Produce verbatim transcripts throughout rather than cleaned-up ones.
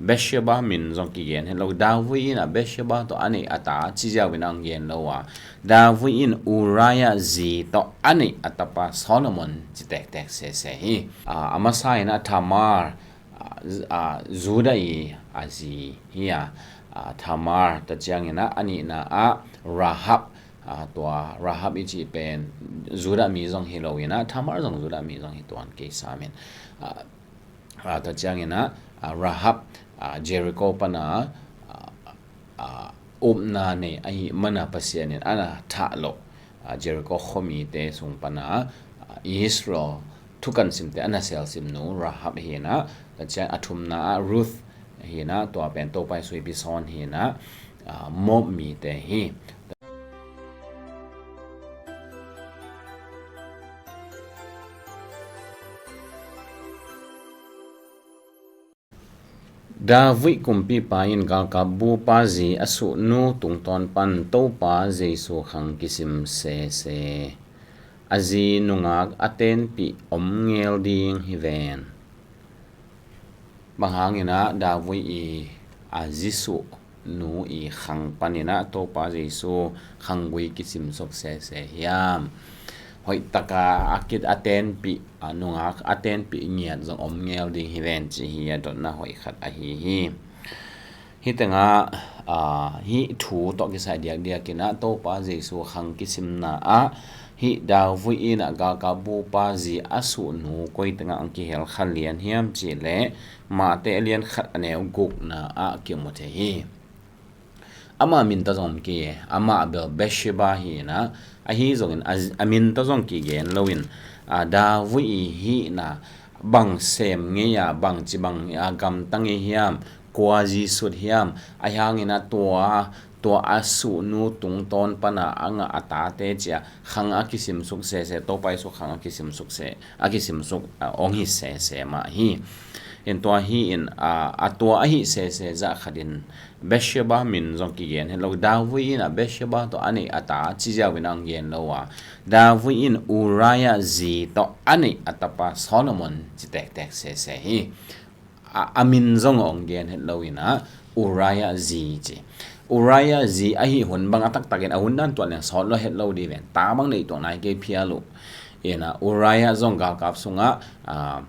Bathsheba min zong kigen het lo. David in ah Bathsheba tawh a neih a ta ci ziau in ah hong gen lo a, David in Uriah zi tawh a neih a tapa Solomon ci tektek sese hi. A, a masa in ah Tamar, a, Z-, a, Judah i a zi hi a, a, Tamar ta ciangin ah a nihna ah Rahab, a, tua Rahab i cih pen Judah mi zong hi lo in ah, Tamar zong Judah mi zong hi tuan kei samin. A, a, ta ciangin ah, a, Rahab, a, Jericho pana, a, a, upna nei ahi mana Pasian in ana thah lo, a, Jericho khuamite sung pana, a, Israel thukan simte ana selsim nu Rahab hi in ah, ta ciang a thumna ah Ruth hi in ah, tua pen Topa i suipi sawn hi in ah, a, Moab mite hi. David kumpipa in galkap bupa zi a suhnu tungtawn pan Topa Jesu khang kisim sese. A zi nungak a tenpih om ngel ding hi ven. Bang hangin ah David i a zi suh nu i khang panin ah Topa Jesu khanggui kisim suk sese hiam? Hoih taka a kit a tenpih, a nungak a tenpih ngiat zong om ngel ding hi ven ci hi a dotna hoih khat ahi hi. Hih tengah, a, hih thu tawh kisai diakdiak in ah Topa Jesu khang kisimna ah hih David in ah galkap bupa zi a suh nu koi tengah ang kihel kha lian hiam cih leh Mate a lian khat a neu gukna ah kimu thei hi. Amah min tawh zong ki, amah bel Bathsheba hi in ah, ahi zongin a, a min tawh zong kigen loin, a, David i hihna bang sem ngei a, bang ci bang a gamta ngei hiam, kua zi sut hiam, ahi hangin ah tua, tua a suhnu tungtawn pana a ngah a tate cia khang a kisim suk sese, Topa Jesu khang a kisim suk se, a kisim suk, a, ong hi sese mah hi. In tua hi in, a, a tua ahi sese zah khatin Bathsheba min zong kigen het lo. David in ah Bathsheba tawh a neih a ta ci ziau in ah hong gen lo a, David in Uriah zi tawh a neih a tapa Solomon ci tektek sese hi. A, a min zong hong gen het lo in ah Uriah zi ci. Uriah zi ahi hun bang a taktakin a hun dan tuan leng sawt lo het lo di ven. Ta bang neih tuak nai kei phial uh. In ah Uriah zong galkap sungah, a,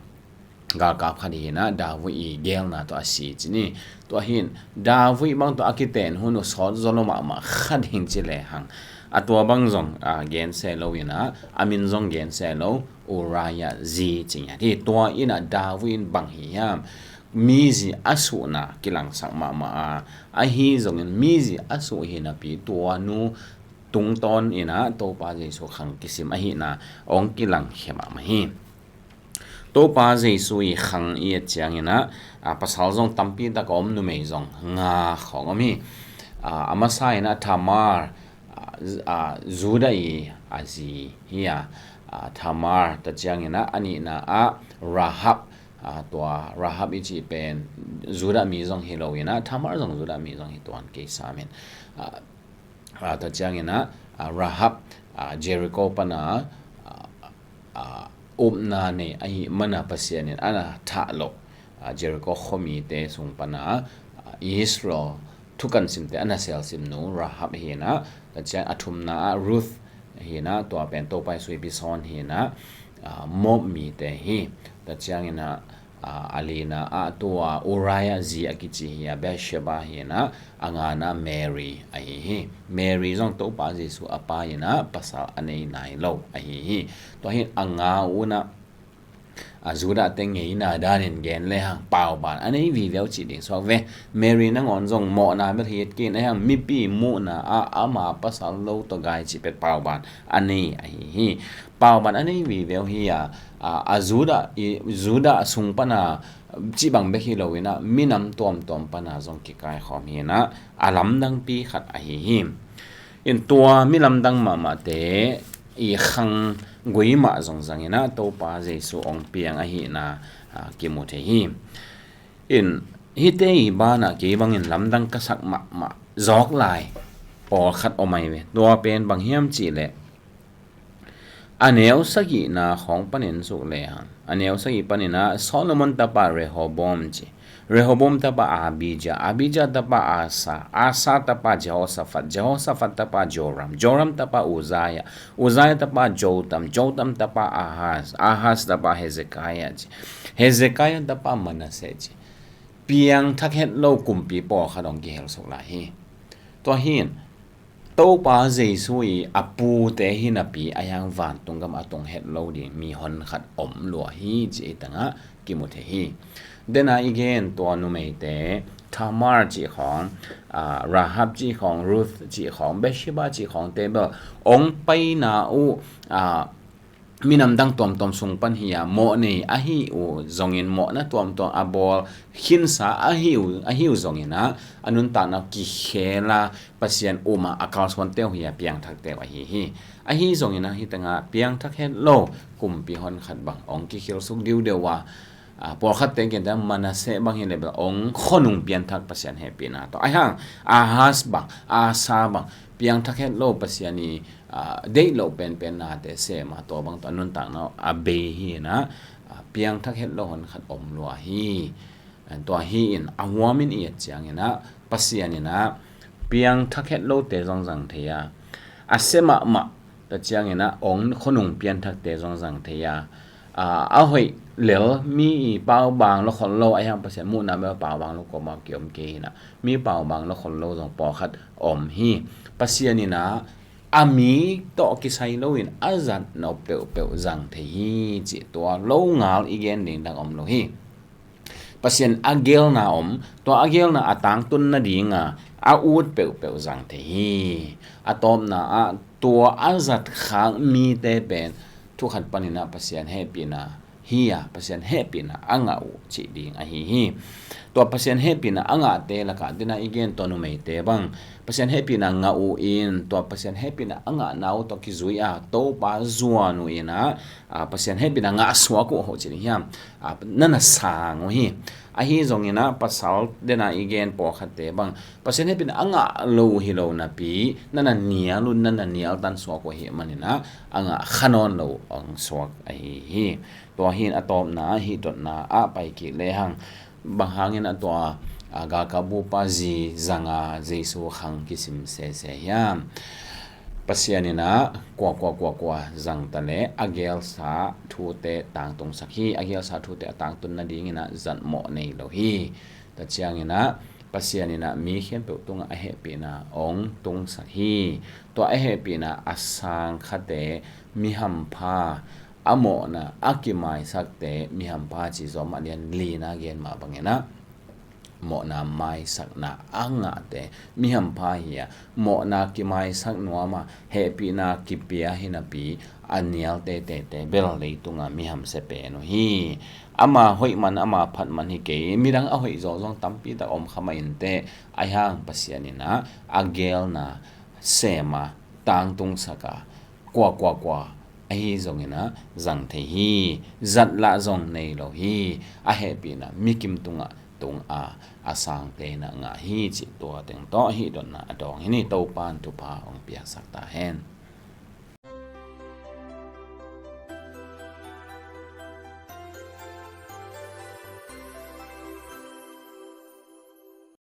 galkap khat hi in ah David i gelna tawh a si ci ni. Tua hi in David bang tawh a kiten hun uh sawt zaw lo mahmah kha ding ci lehang, a tua bang zong, a, gen se lo in ah, a min zong gen se lo, Uriah zi ci ngiat hi. Tua in ah David in bang hi hiam? Mi zi a suhna kilangsak mahmah a, ahi zongin mi zi a suh hi napi tua nu tungtawn in ah Topa Jesu khang kisim ahihna ong kilangkhia mahmah hi. Topa Jesu i khang i et ciangin ah, a, pasal zong tampi tak a om, numei zong nga khawng om hi. A, a masa in ah Tamar, a, Z-, a, Judah i a zi hi a, a, Tamar ta ciangin ah a nihna ah Rahab, a, tua Rahab i cih pen Judah mi zong hi lo in ah, Tamar zong Judah mi zong hi tuan kei samin. A, a, ta ciangin ah, a, Rahab, a, Jericho pana, a, a, upna nei ahi mana Pasian in ana thah lo, a, Jericho khuamite sung pana, a, Israel thukan simte ana selsim nu Rahab hi in ah, ta ciang a thumna ah Ruth hi in ah, tua pen Topa i suipi sawn hi in ah, a, Moab mite hi. Ta ciangin ah, a, a lina ah tua Uriah zi a kici hi a, Bathsheba hi in ah, a ngana Mary ahi hi. Mary zong Topa Jesu a pa in ah pasal a nei nai lo ahi hi. Tua hi in a nga un ah, a, Judah te ngeina danin gen lehang pauban a nei vivel cih ding suak ve. Mary nangawn zong mawhna bel hi et kei in, ahihang mipi muhna ah ama pasal lo tawh gai cih pet pauban a nei ahi hi. Pauban a nei vivel hi a, a, a Judah i, Judah sung pana cih bang bek hi lo in ah minam tuamtuam pana zong kikaikhawm hi in ah, a lamdangpi khat ahi hi. In tua mi lamdang mahmahte i khanggui mah zong zang in ah Topa Jesu ong piang ahihna, a, kimu thei hi. In hihte i banah kei bangin lamdang ka sak mahmah zawk lai pawlkhat om ahi ve. Tua pen bang hiam cih leh, a neu sagihna khawng panin suk lehang, a neu sagih panin ah Solomon tapa Rehoboam ci, Rehoboam tapa Abijah, Abijah tapa Asa, Asa tapa Jehoshaphat, Jehoshaphat tapa Joram, Joram tapa Uzziah, Uzziah tapa Jotham, Jotham tapa Ahaz, Ahaz tapa Hezekiah ci, Hezekiah tapa Manasseh ci. Piangthak het lo kumpi pawlkhat hong kihel suk lai hi. Tua hi in, Topa Jesu i a pute hi napi a hiang vantung gam a tung het lo ding mi honkhat om lua hi ci i tangah kimu thei hi. Dena i gen tua numeite Tamar cih khawng, ah, Rahab cih khawng, Ruth cih khawng, Bathsheba cih khawngte bel hong paina uh, ah, minam dang tuamtuam sung pan hi a, mawh nei ahi uh zongin, mawhna tuamtuam a bawl khinsa ahi uh, ahi uh zongin ah, a nuntakna uh kikhel a, Pasian um a, a kalsuante uh hi a, piangthakte uh ahi hi. Ahi zongin ah, hi tangah piangthak het lo kumpi honkhat bang hong kikhel suk diudeu a, ah, pawlkhatte gen ta Manasseh bang hi leh bel hong khonung pianthak Pasian hehpihna tawh. Ahi hang Ahaz bang, Asa bang, piangthak het lo Pasian i, ah, deih loh penpen nate sem a, tua bang tawh a nuntakna uh a bei hi in ah, ah, piangthak het lo honkhat om lua hi. Tua hi in a huamin i et ciangin ah, Pasian in ah piangthak het lote zong zang thei a, a sia mahmah, tua ciangin ah hong khonung pianthakte zong zang thei a, a, a hoih lel mi i paubang lo khol lo, ahi hang Pasian muhna bel paubang lo kuamah kiom kei hi in ah, mi paubang lo khol lo zong pawlkhat om hi. Pasian in ah a mi tawh kisai loin a zat nop peuhpeuh zang thei hi cih tua lo ngal i gen ding dang om lo hi. Pasian a gelna om, tua a gelna a tangtun nadinga a ut peuhpeuh zang thei hi. A tawpna ah tua a zatkhak mite pen thu khat panin ah Pasian hehpihna hi a, Pasian hehpihna a ngah uh cih ding ahi hi. Tua Pasian hehpihna a ngahte lakah dena i gen tua numeite bang Pasian hehpihna ngah uh in, tua Pasian hehpihna a ngahna uh tawh kizui a Topa zuan uh in ah, ah, Pasian hehpihna ngah suak uh hoh cih ding hiam? Ah, na na sang uh hi. Ahi zongin ah pasal dena i gen pawlkhatte bang Pasian hehpihna a ngah lo uh hi lo napi, na na nial uh, na na nial tan suak uh ahih manin ah a ngah kha nawn lo uh hong suak ahi hi. Tua hi in a tawpna ah hih dotna ah pai kik lehang, bang hangin ah tua, ah, galkapbupa zi zanga Jesu khang kisim sese hiam? Pasian in ah kua kua kua kua zang ta leh a gelsa thute tangtungsak hi. A gelsa thute a tangtun nadingin ah zatmawh nei lo hi. Tua ciangin ah Pasian in ah mi khempeuh tungah a hehpihna hong tungsak hi. Tua a hehpihna a sang khate mi hampha, a mawhna a kimaisakte mi hampha ci Rom a lian lina gen mah bangin ah, mawhna maisakna a ngahte mi hampha hi a, mawhna kimaisak nuam a, hehpihna kipia hi napi a nial teitei bel leitunga mi hamsia pen uh hi. Ama hoih man, ama phat man hi kei, midang a hoih zawh zong tampi tak om kha mah inteh, ahi hang Pasian in ah a gelna sem a, tangtungsak a, kua kua kua ahi zongin ah zang thei hi. Zatlah zong nei lo hi. A hehpihna mikim tungah tung a, a sangte in ah ngah hi cih tua teng tawh hih dotna a dawng hi ni. Topa'n thupha hong piaksak ta hen.